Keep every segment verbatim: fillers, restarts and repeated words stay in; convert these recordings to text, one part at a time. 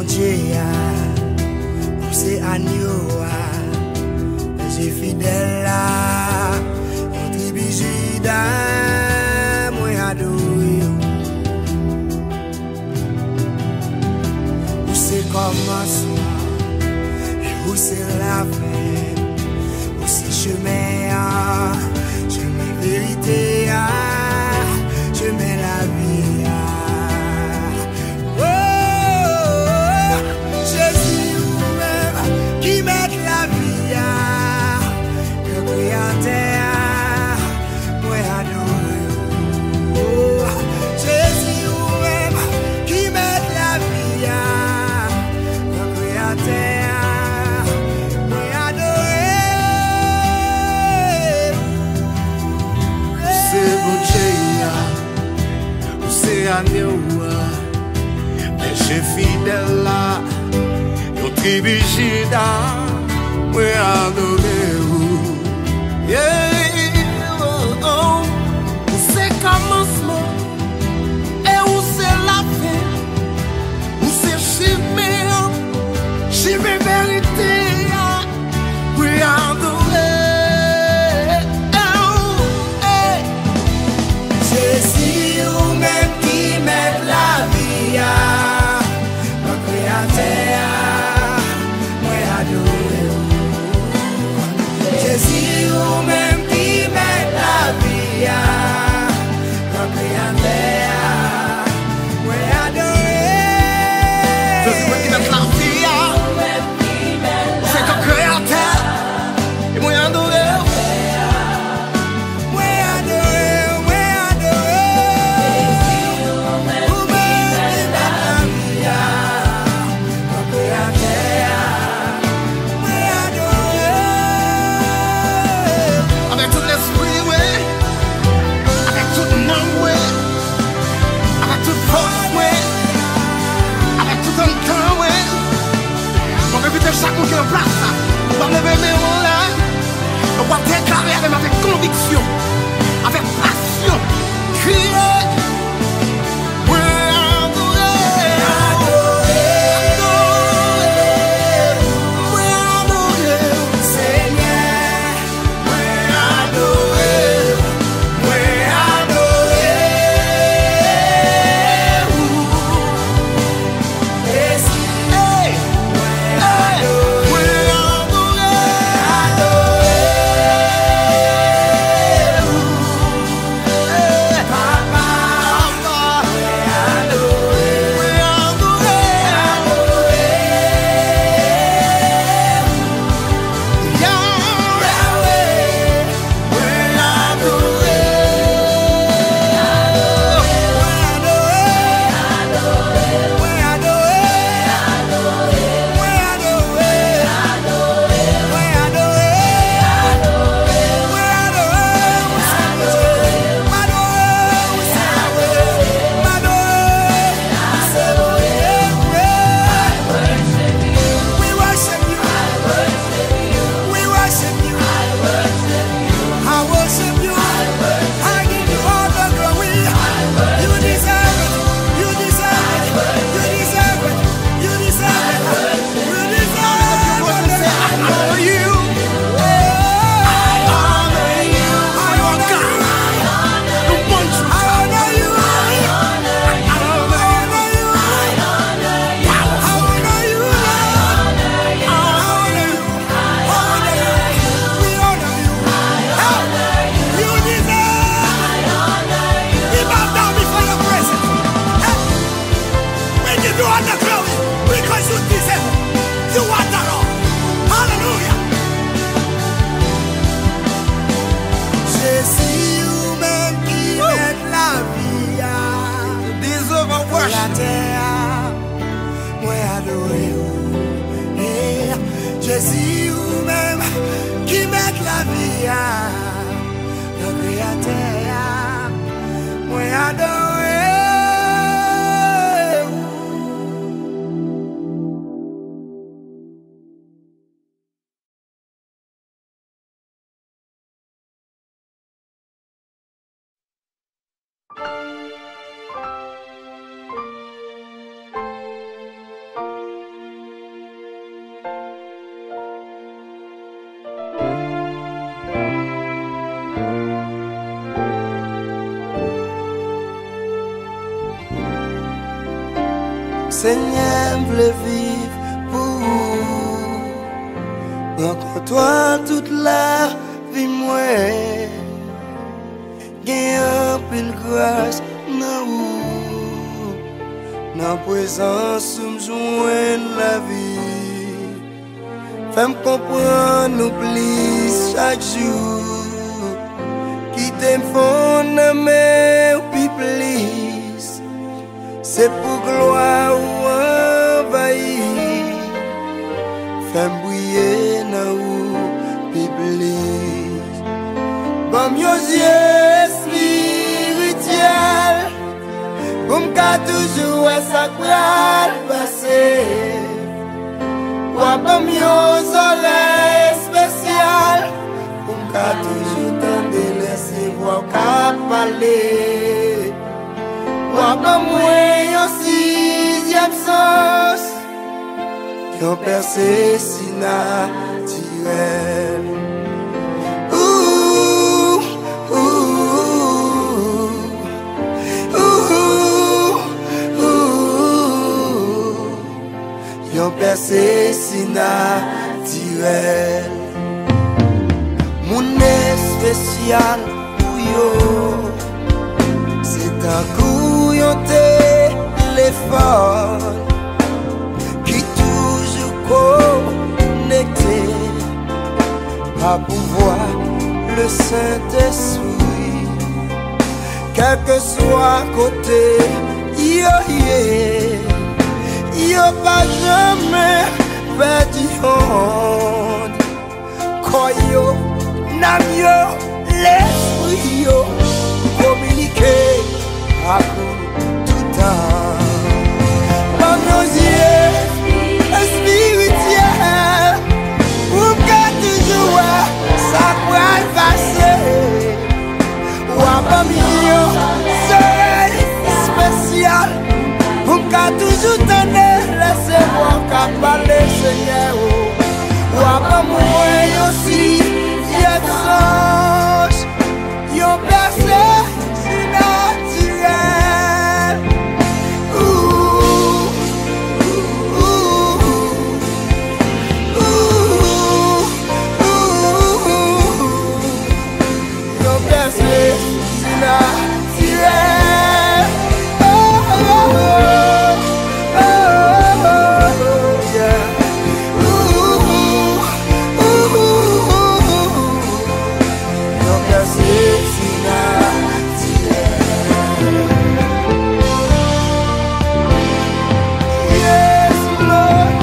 Bondye a, ou se agno a, bèje fidèl la, yon tribi Jida, mwen adore w. Ou se kòmansman, e ou se lafen. Ou se chemen an, chemen verite a, chemen lavi a. Oh, Jezi, ou menm ki mèt lavi a, Gran Kreyatè a, mwen adore w. Jezi, ou menm ki mèt lavi a, Gran Kreyatè a, mwen adore w. Ou se Bondye a, ou se agno a, bèje fidèl la, yon tribi Jida, mwen adore w. Yeah, oh, oh. Ou se kòmansman, e ou se lafen. Ou se chemen an, chemen verite a, mwen adore w. Jezi, ou menm ki mèt lavi a, Gran Kreyatè a, mwen adore w. Jezi, ou menm ki mèt lavi a, Gran Kreyatè a, mwen adore w. Jezi, ou menm ki mèt lavi a, ou se Gran Kreyatè, e mwen adore w. Mwen adore w, mwen adore w. Ou menm ki mèt lavi a, Gran Kreyatè a, mwen adore w. Avèk tout lespri mwen, avèk tout nanm mwen, avèk tout fòs mwen, avèk tout anndan mwen, mwen envite chak moun ki nan plas la, w ap leve men w anlè, w ap deklare avè m avèk konviksyon, avèk pasyon, kriye, mwen adore w, adore w, mwen adore w, Senyè. Mwen adore w, mwen adore w. Mesi. Hey! Mwen adore w, mwen adore w, adore w. Papa, mwen adore w, mwen adore w. Yahweh, mwen adore w. Mwen adore w. Mwen adore w. Mwen adore w. Mwen adore w. Mwen adore w. Mwen adore w. Mwen adore w. Mwen adore w. Mwen adore w. Mwen adore w. We worship you. We worship you. I worship you. I give you all the glory. You deserve it. You deserve it. You deserve it. You deserve it. You deserve it. Say, I honor you. I honor you. You are God. The one true God. I honor you. I honor you. I honor you. Powerful. I honor you, Lord. I honor you. We honor you. Hey, you deserve it. We bow down before your presence. Hey, we give you all the glory because you deserve it. You are the Lord. Hallelujah. Jezi, ou menm ki mèt lavi a. You deserve our worship. Latè a. Mwen adore w, eh, Jezi, ou menm ki mèt lavi a, Gran Kreyatè a, mwen adore w. Senyè, m vle viv pou ou. Pran kontwòl tout lavi mwen. Gen anpil gras nan ou. Nan prezans ou m jwenn lavi. Fè m konprann ou plis chak jou. Kite m fonn nan men w pi plis. Se pou glwa ou anvayi. Fè m briye nan ou pi plis. Ban m yon zye espirityèl. Pou m ka toujou wè sa k pral pase. W a ban m yon zòrèy espesyal. Pou m ka toujou tande lè se vwa w k ap pale. W a ban mwen yon sizyèm sans. Yon pèse sinatirèl. Ooh, ooh, ooh, ooh. Yon pèse sinatirèl. Moun espesyal pou yo. Se tankou yon telefòn ki toujou konekte pa pouvwa Lesentespri. Kèlkeswa kote yo ye, yo pa janmen pèdi yon. Kò yo, nanm yo, lespri yo kominike ak ou toutan. Ban m yon zye espirityèl pou m ka toujou wè sa k pral pase. W a ban m yon zòrèy espesyal pou m ka toujou tande lè se vwa w k ap pale, Senyè, o. W a ban mwen yon sizyèm sans, yon pèse sinatirèl. Ooh, ooh, ooh, ooh, ooh. Yon pèse sinatirèl. Oh, oh, oh, oh, oh, yeah. Ooh, ooh, ooh, ooh, ooh. Yon pèse sinatirèl. Yes, Lord.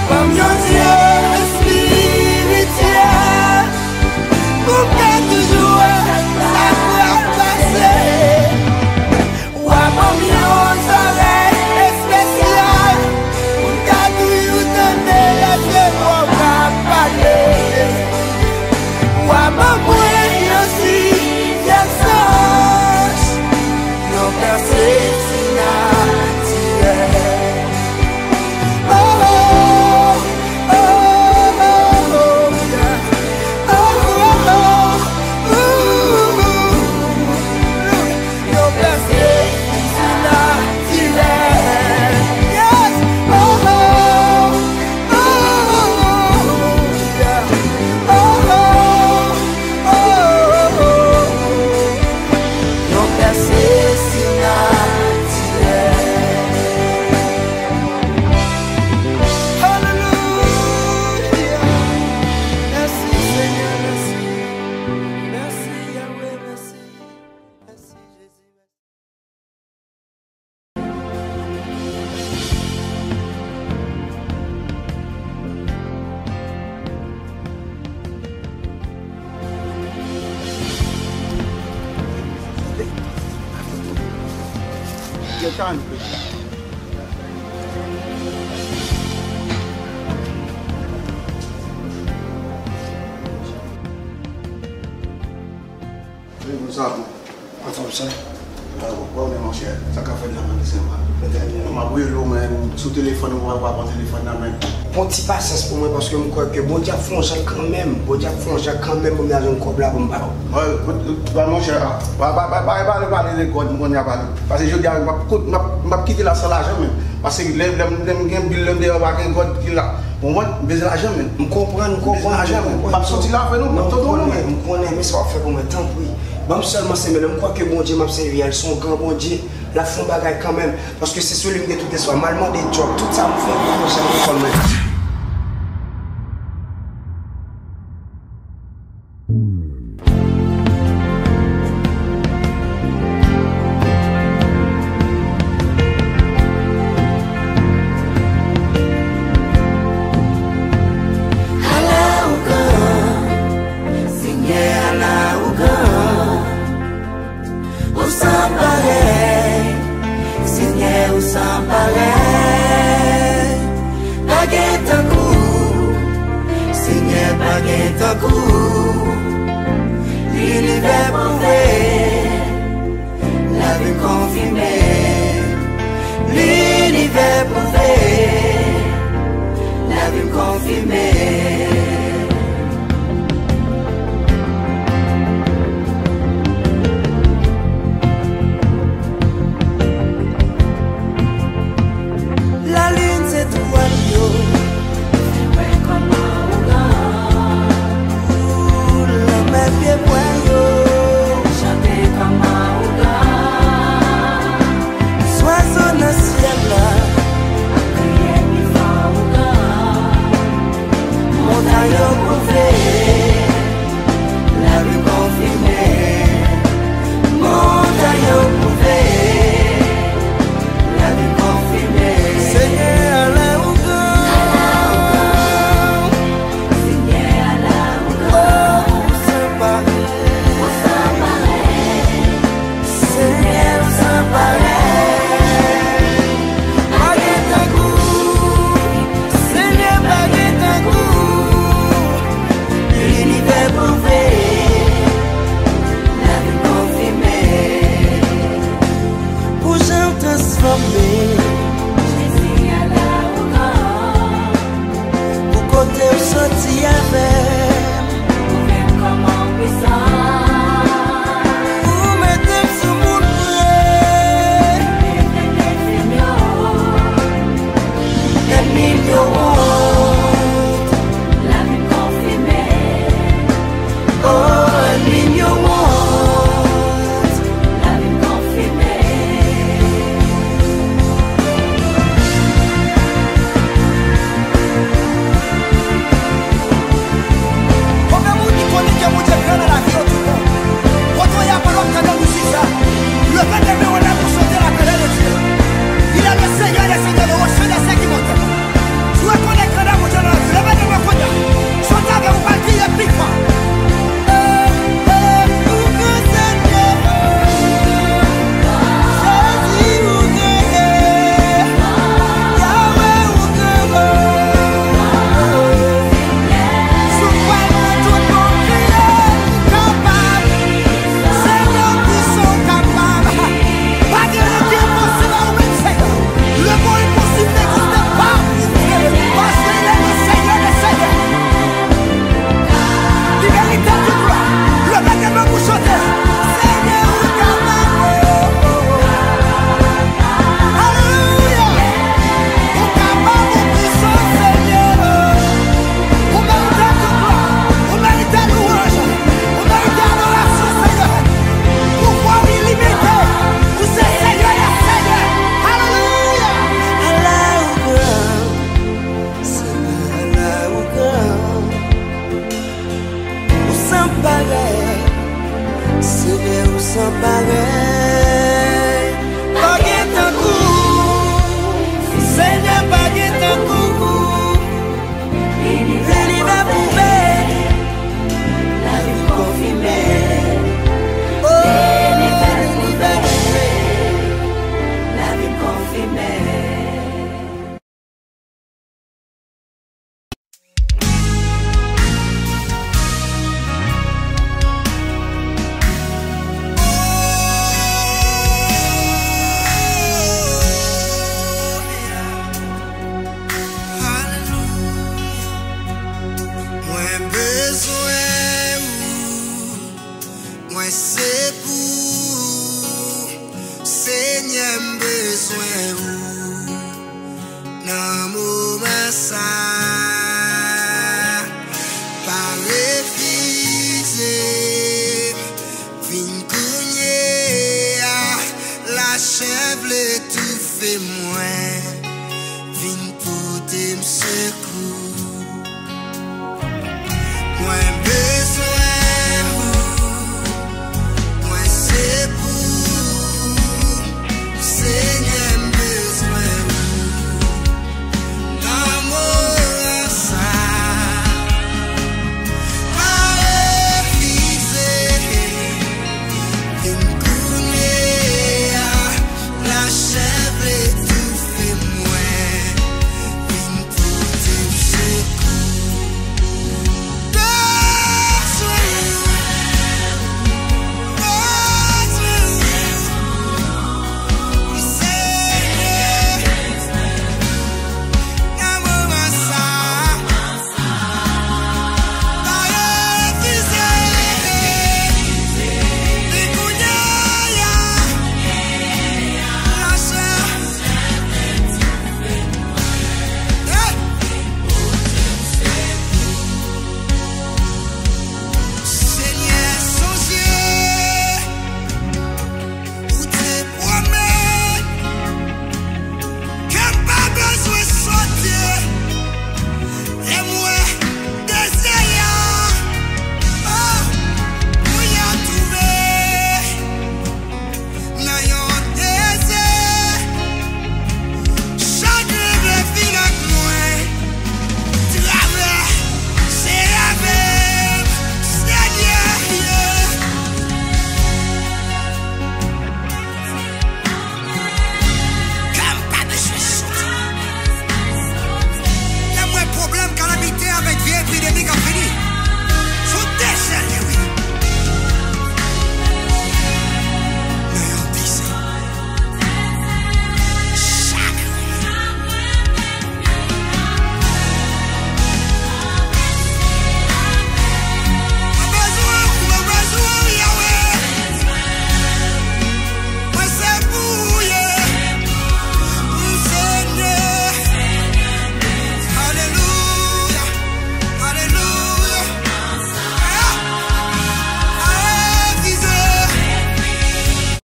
Ban m yon zye espirityèl pou m ka toujou wè sa k pral pase. W a ban m yon zòrèy espesyal pou m ka toujou tande lè se vwa w k ap pale. W a ban mwen yon sizyèm sans, yon pèse sinatirèl. Oh, oh, oh, oh, oh, yeah. Oh, oh, oh, oh, oh, oh. Yon pèse sinatirèl. Yes. Oh, oh, oh, oh, oh, yeah. Oh, oh, oh, oh, oh, oh. Yon pèse sinatirèl. Alelouya. Mèsi, Senyè, mèsi. Mèsi, Yahweh, mèsi. Mèsi, Jezi, mèsi. Wi, bonswa, bon. Anfòm, sa? Bon, men monchè, sa k ap fèt la, men, se mal. M ap rele w, men, sou telefòn, ou pa pran telefòn nan, men. Pran ti pasyans pou mwen, paske m kwè ke Bondye ap fè yon jan kanmenm. Bondye ap fè yon jan kanmenm pou m ta jwenn kòb la pou m ba w. Ba, monchè, pa, pa, pa, pa, pa pale, pale de kòb, m konnen a pale. Paske jodi a, m ap kout, m ap, m ap kite la san lajan, men. Paske lè, lè, lè m gen bil, lè m deyò, pa gen kòb ki la. Ou konprann? M bezwen lajan, men. M konprann, m konprann, m bezwen lajan, men. M ap soti la avè nou, m ap tann nou, men. M konnen, men sa w ap fè pou mwen, tanpri. Ban m sèlman semèn nan, m kwè ke Bondye m ap sèvi a, l se yon gran Bondye. L ap fè yon bagay kanmenm. Paske se sou li m gen tout espwa. M al mande djòb. Tout sa m fè, m pa janm konn mwen. Ala ou gran, Senyè, ala ou gran. Ou san parèy, Senyè, ou san parèy. Pa gen tankou, Senyè, pa gen tankou. Linivè pwouve, lavi konfime. Linivè pwouve, lavi konfime. Lalin se twal yo. Fè wè kòman ou gran. Ou lanmè pye bwa yo. Chante kòman ou gran. Zwazo nan syèl la ap kriye pi fò ou gran. Montay yo pwouve, lari konfime. Montay yo pwouve, lari konfime. Senyè, ala ou gran. Senyè, ala ou gran. Oh, ou san parèy. Ou san parèy. Senyè, ou san parèy. Pa gen tankou. Senyè, pa gen tankou. Linivè pwouve, lavi konfime. Pou jan w transfòme. Jezi, ala ou gran. Pou kote w soti avè m. Ou menm kòman w pwisan. Ou mete m sou moun vre. Ou mete m defi m yo. Ènmi m yo wont. Lavi m konfime. Oh, ènmi m yo wont. Lavi m konfime. Konbyen moun ki konnen ke Bondye gran nan lavi yo touttan? Kote w ye a, pandan w ap tande mizik sa, leve de men w anlè pou w chante la grandeur de Dieu. Il est le Seigneur des seigneurs, le rocher des cinq immortels. Si w rekonèt grandè Bondye nan lavi w, leve de men w kounye a. Chante avè m, ou pral kriye pi fò. Pa gen anyen ki enposib a ou menm, Senyè. Le mot impossible n'existe pas pour Dieu, parce qu'il est le Seigneur des seigneurs. Li merite tout glwa. Leve de men pou chante. Senyè, ou kapab. Alelouya. Ou kapab, ou pwisan, Senyè. Ou merite tout glwa. Ou merite louwanj. Ou merite adorasyon, Senyè. Pouvwa w ilimite. Ou se Senyè dè senyè. Alelouya. Ala ou gran. Senyè, ala ou gran. Ou san parèy. Senyè, ou san parèy. Pa gen tankou. Senyè, pa gen tankou. Linivè pwouve, lavi konfime. Oh, linivè pwouve, lavi konfime. Mwen se pou ou, Senyè, m bezwen ou nan moman sa. Pa refize m, vin kounye a, lachè vle toufe mwen.